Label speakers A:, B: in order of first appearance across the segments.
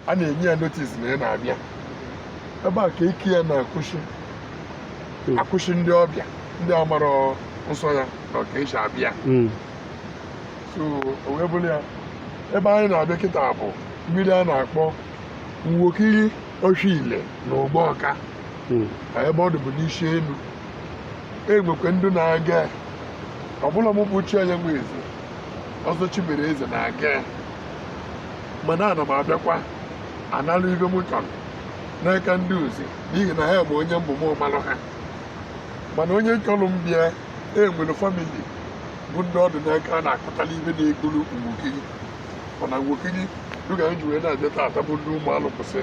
A: A na-enye ya notice na ị na-abịa ebe a ka ike ya na-akwụsị akwụsị ndị ọbịa, ndị amarọ nsọ ya na ka esi abịa. So o wee bụrụ ya, ebe anyị na-abịa kịta bụ mmiri a na-akpọ Nwokiri Ọhịa na Ụgbọọka. Ebe ọ dịbụ n'isi elu, enwekwe ndị na-aga. Ọbụla m bụ chi anya nwe eze ọzọ chibere eze na-aga, mana ana m abịakwa analụ ibe m chọrọ n'aka ndị ozi, n'ihi na ha bụ onye mbụ m malụ ha. Mana onye chọrọ m bịa, enwere family bụ ndị ọdụ n'aka a na-akọtala ibe na-ekuru Nwokiri. Mana Nwokiri dịka anyị ji wee na-abịa taata bụ ndị ụmụ alụkwụsị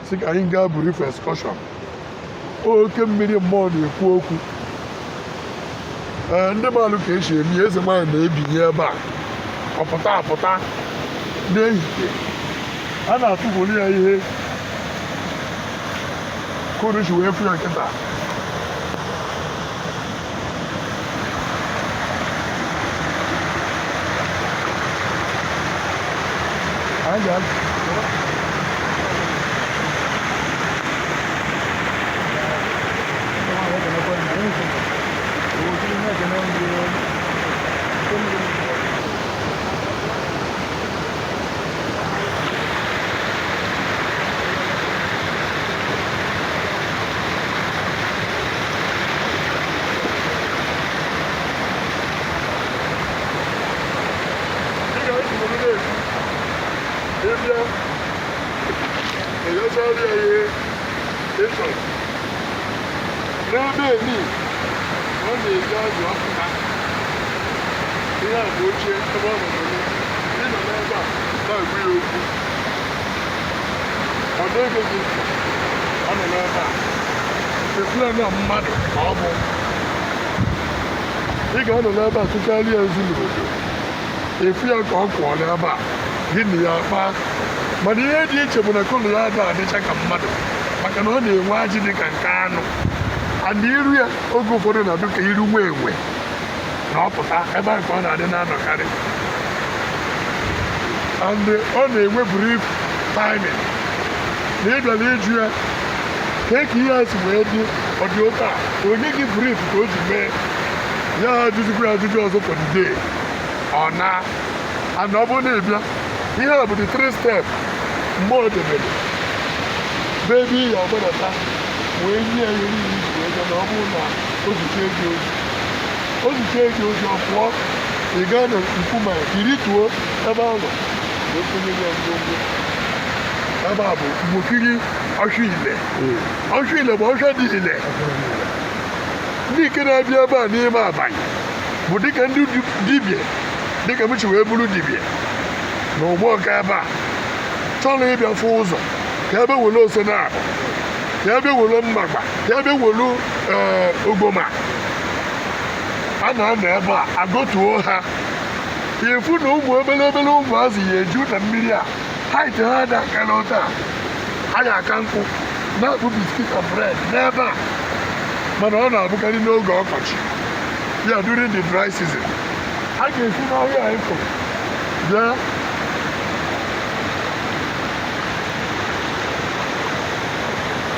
A: si ka anyị gaa brief excursion. Oke mmiri mmụọ na-ekwu okwu. Ee, ndị mmadụ ka esi eme ya, eze nwaanyị na-ebinye ebe a, ọpụta apụta n'ehihie, a na-atụgoro ya ihe kụrụ si wee fụ ya nkịta. Anyị ga dịka anyị si were na-ekwu, ịbịa enyechara ya ihe ị chọrọ n'ebe emi ọ na-eji azụ apụta. Ihe a bụ oche ebe ọ nọ n'ole. Ịnọ n'ebe a na-agwa ya okwu, ọ na-ege gị ntị. Ọ nọ n'ebe a efule na mmadụ ka ọ bụ ị ga-anọ n'ebe a tụkarịa ya nzu n'obodo, efu ya ka ọ kwụọ n'ebe a, gị na ya kpaa. Mana ihe dị iche bụ na colour ya ada adịcha ka mmadụ, maka na ọ na-enwe ajị dị ka nke anụ, and iru ya oge ụfọdụ na-adị ka iru nwa enwe na ọ pụta ebe a ka ọ na-adị na-anọkarị. And ọ na-enwe brief timing na ị bịara ịjụ ya ka ka ihe a si wee dị, ọ dị otu a, onye gị brief ka o ji mee ya, ajụjụkwa ya ajụjụ ọzọ for the day ọ na. And ọ bụrụ na ị bịa, ihe a bụ the three step mgbe ọ debere bụ ebe ị ya agbadata wee nye ya ihe niile iji wee bịa. Na ọ bụrụ na o zuche gị ozi, o zuche gị ozi, ọ pụọ, ị gaa na nkume irituo ebe ahụ wee kwenye ya ngwongwo. Ebe a bụ Nwokiri Ọhịa Ile. Ọhịa Ile bụ ọhịa dị ile. Ndị nke na-abịa ebe a n'ime abalị bụ dịka ndị dibịa, dịka m chi wee bụrụ dibịa na ụgbọ nke ebe a chọrọ ịbịa fụ ụzọ, ka ebe were ose na-abụ, ka ebe were mmagba, ka ebe were ogboma a na-anọ ebe a agọtuo ha. Ịfụ na ụmụ obere obere ụmụazị ya eju na mmiri a, height ha ada aka n'ote a, ha ya aka nkwụ na-akpụ biscuit and bread n'ebe a. Mana ọ na-abụkarị n'oge ọkọchị ya, during the dry season. A ga-esi n'ọhịa a ịfụ bịa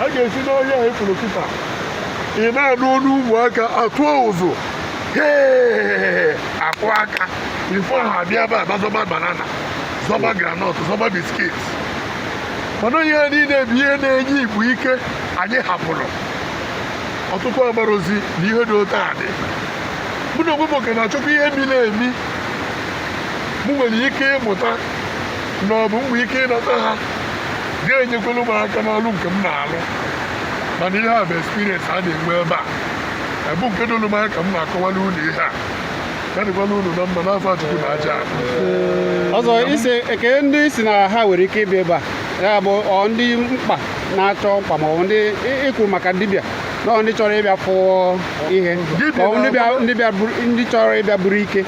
A: a ga-esi n'ọhịa a ịfụrụ kịta, ị na-anụ olu ụmụaka atụọ ụzụ, hee, akwụ aka ifo ha abịa ebe a ba zọba banana, zọba groundnut, zọba biscuit. Mana ihe niile bụ ihe na-enye Igbo ike anyị hapụrụ. Ọtụtụ amarozi na ihe dị otu a dị. Mụ na onwe m ka na-achọkwa ihe miri emi m nwere ike ịmụta na ọ bụ m nwee ike ịnata ha ga-enyekwelu m aka n'ọrụ nke m na-alụ. Mana ihe a bụ experience a na-enwe ebe a, ebu nke dolu m aka m na-akọwara unu ihe a. Ya dịkwala unu na mma n'afọ Chukwu na aja a.
B: Ọzọ, ise ekele ndị si na ha nwere ike ịbịa ebe a, ya bụ ọ ndị mkpa na-achọ mkpa, ma ọ bụ ndị ikwu maka dibịa na ọ ndị chọrọ ịbịa fụọ ihe, ma ọ bụ ndị chọrọ ịbịa buru ike.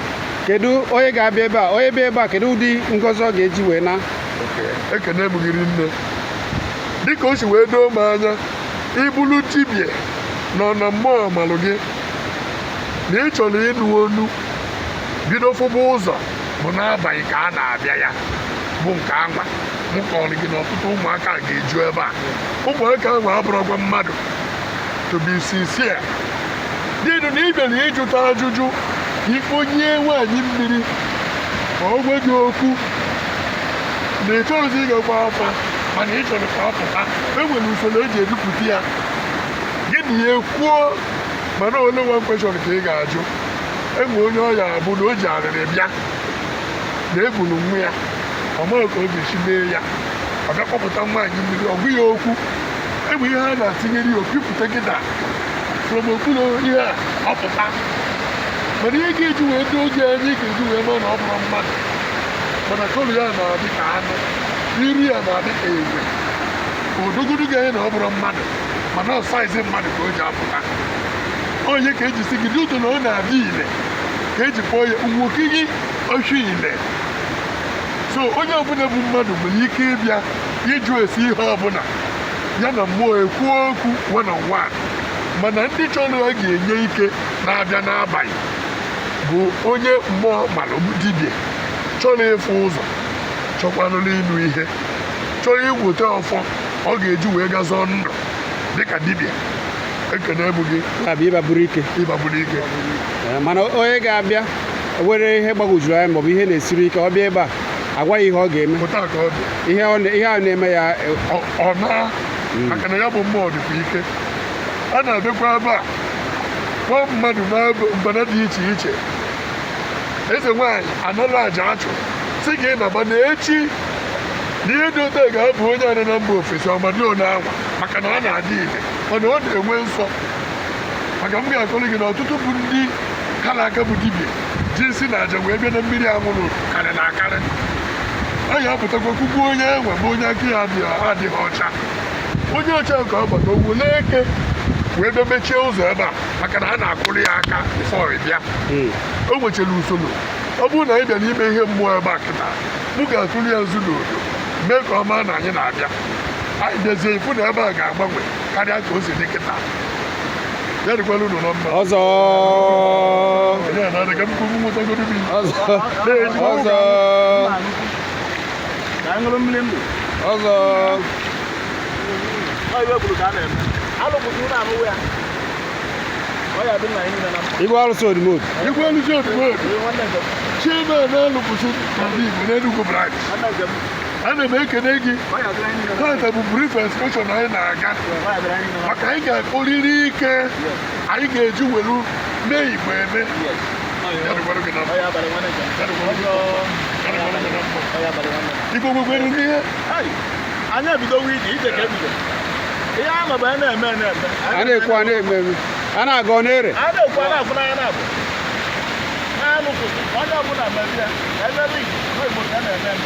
B: Kedu onye ga-abịa ebe a? Onye bịa ebe a, kedu ụdị ngọzi ọ ga-eji wee na?
A: Ekene m gị nne. Dịka o si wee doo m anya, ibulu dibịa nọ na mmụọ malụ gị na ị chọrọ ịnụ onu, bido fụba ụzọ bụ n'abalị ka a na-abịa ya. Bụ nke anwa m kọrọ gị na ọtụtụ ụmụaka ga-eju ebe a. Ụmụaka ahụ abụrụkwa mmadụ. To be sincere, dịnụ na ị bịara ịjụta ajụjụ ka ikponye nwaanyị mmiri ma ọ gwa gị okwu na ị chọrọzi ịgakwa afa, mana ị chọrọ ka ọ pụta. E nwere usoro eji edupụta ya, gị na ya ekwuo, mana ole one question ka ị ga-ajụ. Enwe onye ọya abụ na o ji arịrị bịa na egburu nwa ya, ọ maghị ka ọ ga-esi mee ya. Ọ bịa kpọpụta nwaanyị mmiri, ọ gwa ya okwu. Enwe ihe a na-atinyere ya, opipụta kịta from okpuru ihe a, ọ pụta. Mana ihe ga-eji wee doo gị anya, ị ga-eji wee maa na ọ bụrụ mmadụ, mana colour ya na-adị ka anụ, iru ya na-adị ka egwe, odogodo gị anya na ọ bụrụ mmadụ, mana ọ size mmadụ ka o ji apụta. Onye ka eji si gị dị ụtọ na ọ na-adị ile ka eji kpọọ ya nwokigi oshi ile. So onye ọbụla bụ mmadụ nwere ike ịbịa ịjụ esi ihe ọbụla ya na mmụọ ekwuo okwu one on one. Mana ndị chọrọ ya ga-enye ike na-abịa n'abalị bụ onye mmụọ mara, dibịa chọrọ ịfụ ụzọ, chọkwanụrụ ịnụ ihe, chọrọ igwute ọfọ ọ ga-eji wee gazọọ ndụ dịka dibịa. Ekene bụ gị.
B: Ya bụ ịba buru ike.
A: Ịbagburu ike.
B: Ee, mana onye ga-abịa were ihe gbagwojuru anya maọbụ ihe na-esiri ike, ọ bịa ebe a, agwa ya ihe ọ ga-eme.
A: Pụta ka ọ dị.
B: Ihe a na-eme ya
A: Ọ na maka na ya bụ mmụọ dịkwa ike. A na-abịakwa ebe a kpọọ mmadụ na mbana dị iche iche. Eze nwaanyị anala aja achụ si gị naba na echi na ihe dị otu a ga-abụ onye anọ na mba ofesi ọmadị one anwa, maka na ọ na-adị ile, mana ọ na-enwe nsọ. Maka m ga-akọrọ gị na ọtụtụ bụ ndị kara aka bụ dibịa ji isi na aja wee bịa na mmiri anwụrụ karịrị akarị. Ọ ya apụtakwa kwugbu onye enwe bụ onye aka ya adịghị ọcha. Onye ọcha ka ọ gbata owule eke wee bịa mechie ụzọ ebe a, maka na a na-akụrụ ya aka before ị bịa. O nwechara usoro. Ọ bụrụ na anyị bịara ime ihe mmụọ ebe a kịta, mụ ga-atụrụ ya nzu n'odo, mee ka ọ maa na anyị na-abịa. Anyị bịazie, ifu na ebe a ga-agbanwe karịa ka o si dị kịta. Ya dịkwala unu na mma.
B: Ọzọ.
A: Onye a na-adị ka m kwuru nwetagodo m ihe.
B: Ọzọ. Ọzọ.
C: Ka anyị ṅụrụ mmiri ndụ.
B: Ọzọ.
C: Ọ iwe kwuru ka a na-eme alụpụta ụlọ anụwụ ya, ọ ya dị nna anyị niile na mma.
B: Igwe arụsị odimodu.
A: Igwe alụsị odimodu.
C: Ee, nwanne nke m.
A: Chairman na-alụpụsị ndị Igbo n'Enugu branch.
C: Nwanne nke m.
A: Ana m ekene gị.
C: Ọ ya dịrị anyị niile na mma.
A: Tata bụ brief inspection anyị na-aga.
C: Ọ ya dịrị anyị niile na mma.
A: Maka anyị ga-akpọrịrị ike anyị ga-eji welu mee Igbo eme.
C: Yes.
A: Ya dịkwara gị na
C: Ọ
A: mma.
C: ya abalị, nwanne nke m.
A: Ya dịkwara gị na mma. Ya dịkwara gị na mma.
C: Ọ ya abalị, nwanne m.
A: Igbo nwekwere n'ihe.
C: Ai, anyị ebidowo ije ije ka ebido ihe ahụ bụ a na-eme na-eme.
B: A na-ekwu, a na-eme eme, a na-aga, ọ na-ere.
C: A na-ekwu, a na-afụ n'anya na-abụ na-anụ kwụsị onye ọbụla mere ya ka emebe Igbo na Igbo ka a na-eme eme.